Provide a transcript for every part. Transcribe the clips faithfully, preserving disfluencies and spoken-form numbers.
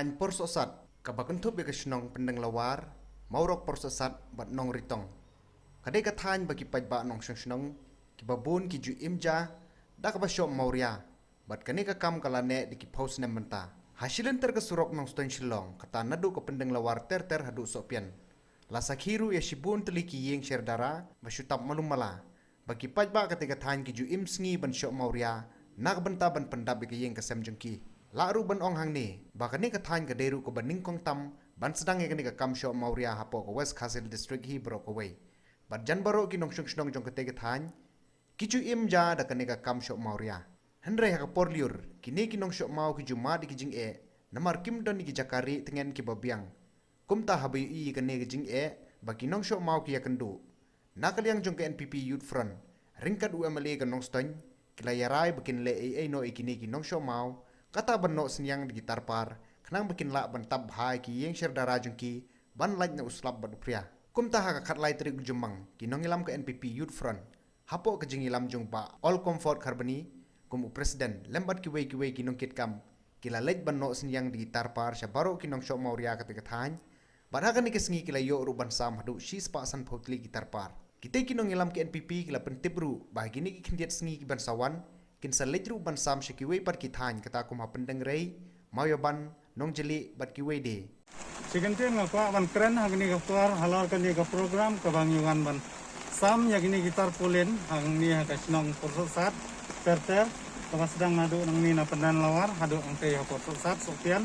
Thaiñ Porsohsat, kaba kynthup ïa ka shnong Pyndenglawar, Mawrok Porsohsat bad Nongritong, ka dei ka thaiñ ba ki paidbah nongshong shnong kiba bun ki ju im ja da kaba shoh mawria, bad kane ka kam ka la neh da ki phew snem mynta. Ha shi lynter ka surok Nongstoiñ Shillong, kata naduh ka Pyndenglawar ter ter haduh Sohpian, la sakhi ruh ïa shibun tylli ki ïing sher dara ba shu tap malu mala, ba ki paidbah kata ka thaiñ ki ju im sngi ban shoh mawria na ka bynta ban pyndap ïa ka ïing ka sem jong ki. Lah ruh ban ong hangne ba kane ka thaiñ ka dei ruh kaba nyngkong tam ban sdang ïa kane ka kam shoh mawria hapoh ka West Khasi Hills District hi baroh kawei. Bad jan baroh ki nongshong shnong jong kata ka thaiñ ki ju im ja da kane ka kam shoh mawria. Hynrei ha ka por lyiur, kine ki nongshoh maw ki ju mad ïa ki jingeh namar kim don ïa ki jaka rieh tngen kiba biang. Kumta haba ïohi ïa kane ka jingeh ba ki nongshoh maw ki ïakynduh, na ka liang jong ka N P P Youth Front ryngkat u M L A ka Nongstoiñ, ki la ïarai ba kin leh ei ei noh ïa kine ki nongshoh maw, kata ban noh synñiang da ki tarpar, khnang ba kin lah ban tap bha ïa ki ïing sher dara jong ki ban lait na u slap bad u phria. Kumta ha ka khatlai tarik u Jymmang, ki nongïalam ka N P P Youth Front hapoh ka jingïalam jong Bah Allcomfort Kharbani kum u president lem bad kiwei kiwei ki nongkitkam, ki la leit ban noh synñiang da ki tarpar sha baroh ki nongshoh mawria kata ka thaiñ. Bad ha kane ka sngi ki la ïoh ruh ban sam haduh shispah sanphew tylli ki tarpar. Kita ki nongïalam ka N P P ki la pyntip ruh ba ha kine ki khyndiat sngi kiban sa wan, kin sa leit ruh ban sam sha kiwei pat ki thaiñ, kata kum ha Pyndengrei, Mawïaban, Nongjylli bad kiwei de. Shi kyntien nga kwah ban kren ha kane ka por halor kane ka program kaba ngi wan ban sam ïa kine ki tarpaulin hangne ha ka shnong Porsohsat ter ter, kaba sdang naduh nangne na Pyndenglawar haduh hangtei ha Porsohsat Sohpian.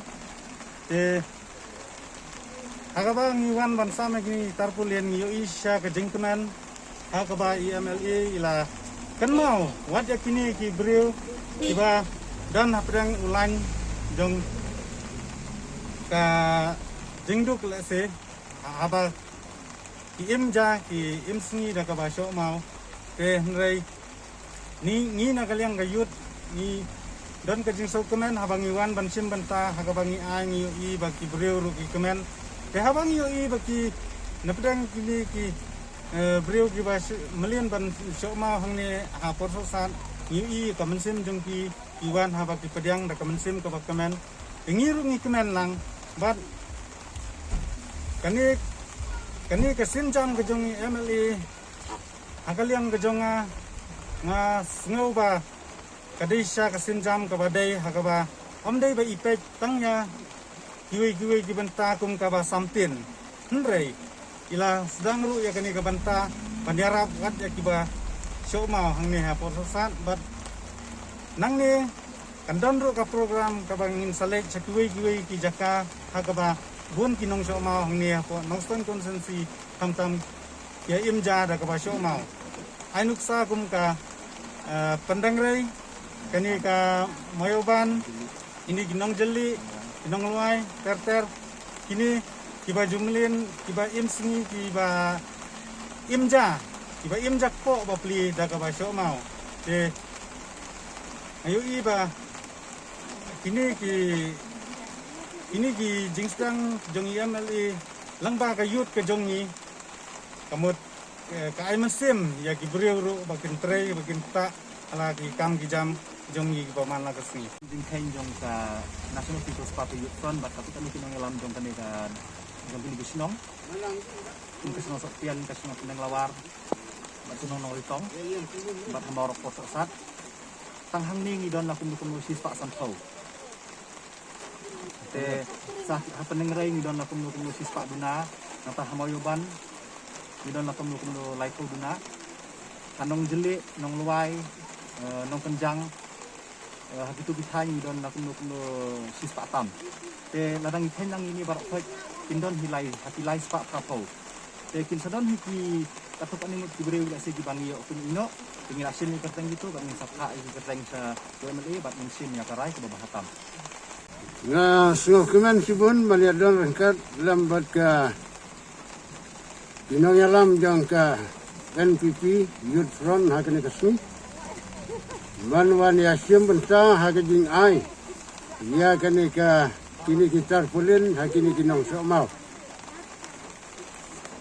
Te ha kaba ngi wan ban sam ïa kine ki tarpaulin ngi ïohi shisha ka jingkmen ha kaba i M L A i la kynmaw wat ïa kine ki briew kiba don hapdeng u lain jong ka jingduk lehse, ha, haba ki im ja, ki im sngi da kaba shoh maw. Te hynrei ngi, ngi na ka liang ka youth ngi don ka jingsngewkmen haba ngi wan ban shim bynta ha kaba ngi ai ngi ïohi ba ki briew ruh ki kmen. Te haba ngi ïohi ba ki napdeng kine ki, eh, briew kiba sh-, mlien ban shoh maw hangne ha Porsohsat, ngi ïohi ka mynsiem jong ki, ki wan haba ki pdiang da ka mynsiem kaba kmen. Te ngi ruh ngi kmen lang bad kane, kane ka sienjam ka jong i M L A ha ka liang ka jong nga, nga sngew ba ka dei shisha ka sienjam kaba dei ha kaba ym dei ba i peit tang ïa kiwei kiwei ki bynta kum kaba samtin. Hynrei i la sdang ruh ïa kane ka bynta ban ïarap wat ïa kiba shoh maw hangne ha Porsohsat bad nangne kan don ruh ka program kaba ngin sa leit sha kiwei kiwei ki jaka ha kaba bun ki nongshoh maw hangne hapoh Nongstoiñ constituency khamtam ki ïa im ja da kaba shoh maw. Ai nuksa kum ka, eh, Pyndengrei, kane ka Mawïaban, kine ki Nongjylli, ki Nonglwai ter ter, kine kiba ju mlien, kiba im sngi, kiba im ja, kiba im ja kpoh bapli da kaba shoh maw. Te nga ïohi ba kine ki, kine ki jingsdang jong i M L A lyngba ka youth ka jong ngi, ka mut, eh, ka ai mynsiem ïa ki briew ruh ba kin trei ba kin ktah ha la ki kam ki jam jong ngi kiba man la ka sngi. Jingkheiñ jong ka National People's Party Youth Front bad katto katne ki nongïalam jong kane ka, jong kine ki shnong, kum ka shnong Sohpian, ka shnong Pyndenglawar, bad ka shnong Nongritong, bad ha Mawrok Porsohsat. Tang hangne ngi don la kumno kumno shispah sanphew. Te sa ha Pyndengrei ngi don la kumno kumno shispah duna, nangta ha Mawïaban ngi don la kumno kumno laiphew duna. Ha Nongjylli, Nonglwai, eh, Nongkynjang, eh, ha kito ki thaiñ ngi don la kumno kumno shispah tam. Te lada ngi kheiñ lang ïa kine baroh khoit kin don hi lai, ha ki lai spah phraphew. Te kin sa don hi ki katto katne ngut ki briew lehse kiba ngi ïoh kum ïehnoh, te ngi la shim ïa ki kyrteng kito bad ngin sa phah ïa ki kyrteng sha u M L A bad ngin shim ïa ka rai kaba bha tam. Nga sngewkmen shibun ban ïa don ryngkat lem bad ka, ki nongïalam jong ka N P P Youth Front ha kane ka sngi ban wan ïa shim bynta ha ka jingai ïa kane ka, kine ki tarpaulin ha kine ki nongshoh maw.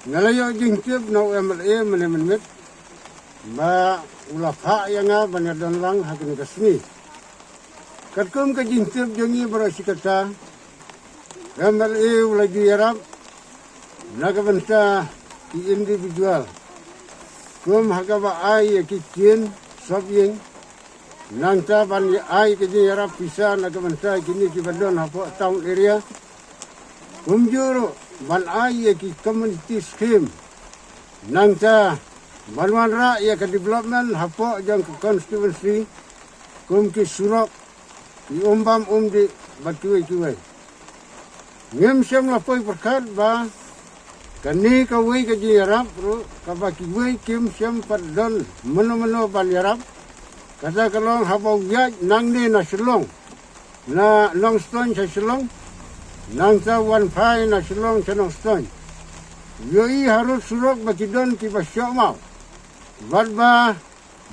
Nga la ïoh jingtip na u M L A mynne mynmiet ba u la phah ïa nga ban ïa don lang ha kane ka sngi. Katkum ka jingtip jong ngi baroh shi katta, Ka M L A u la ju ïarap na ka bynta ki individual, kum ha kaba ai ïa ki tin sop ïing, nangta ban ai ka jingïarap pisa na ka bynta kine kiba don hapoh town area. Kumjuh ruh ban ai ïa ki community scheme, nangta ban wanrah ïa ka development hapoh jong ka constituency, kum ki surok, ki umbam umdih bad kiwei kiwei. Ngim shym la poi pyrkhat ba kane kawei ka jingïarap ruh kaba kiwei kim shym pat don mano mano ban ïarap. Kata ka long haba u ïaid nangne na Shillong, na Nongstoiñ sha Shillong, nangta wan phai na Shillong sha Nongstoiñ, ïohi harud surok ba ki don kiba shoh maw, bad ba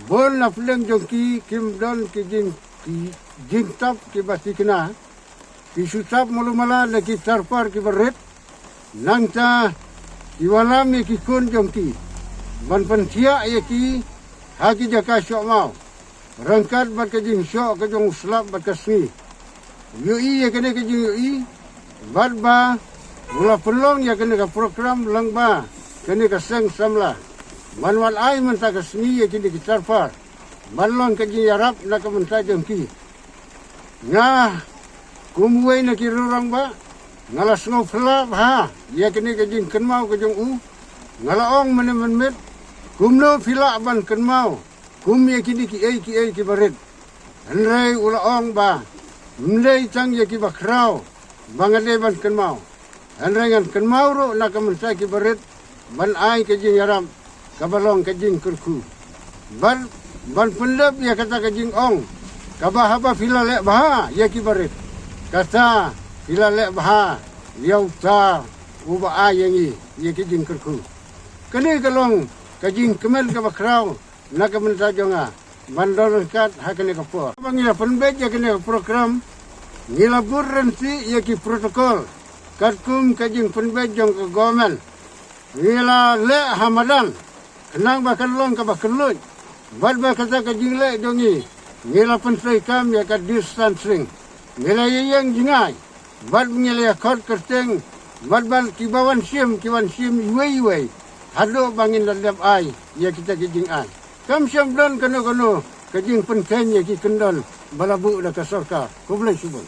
bun na pdeng jong ki kim don ki jing, ki jingtap kiba thikna. Ki shu tap malu mala da ki tarpar kiba rit, nangta ki wallam ïa ki khun jong ki ban pynthiah ïa ki ha ki jaka shoh maw, ryngkat bad ka jingshoh ka jong u slap bad ka sngi. Ïohi ïa kane ka jingïohi, bad ba u la pynlong ïa kane ka program lyngba kane ka seng samla ban wan ai mynta ka sngi ïa kine ki tarpar ban long ka jingïarap na ka bynta jong ki. Nga kum uwei na ki rangbah, nga la sngewphylla bha ïa kane ka jingkynmaw ka jong u. Nga la ong mynne mynmiet, kumno phi lah ban kynmaw kum ïa kine kiei kiei kiba rit? Hynrei u la ong ba ym dei tang ïa kiba khraw ba nga dei ban kynmaw, hynrei ngan kynmaw ruh na ka bynta kiba rit ban ai ka jingïarap kaba long ka jingkyrkhu, ban, ban pyndep ïa kata ka jingong kaba haba phi la leh bha ïa kiba rit, kata phi la leh bha ïa uta uba ai ïa ngi ïa ki jingkyrkhu. Kane ka long ka jingkmen kaba khraw na ka bynta jong nga ban don ryngkat ha kane ka por. Ba ngi la pynbeit ïa kane ka program, ngi la bud ryntih ïa ki protocol katkum ka jingpynbeit jong ka government. Ngi la leh ha madan khnang ba kan long kaba kylluid, bad ba kata ka jingleh jong ngi, ngi la pyntreikam ïa ka distancing. Ngi la ïeng jngai bad ngi la ïa khot kyrteng, bad ba kiba wan shim ki wan shim iwei iwei haduh ba ngin da dep ai ïa kita ki jingai. Kam shym don kano kano ka jingpynkheiñ ïa ki kyndon ba la buh da ka sorkar. Khublei shibun.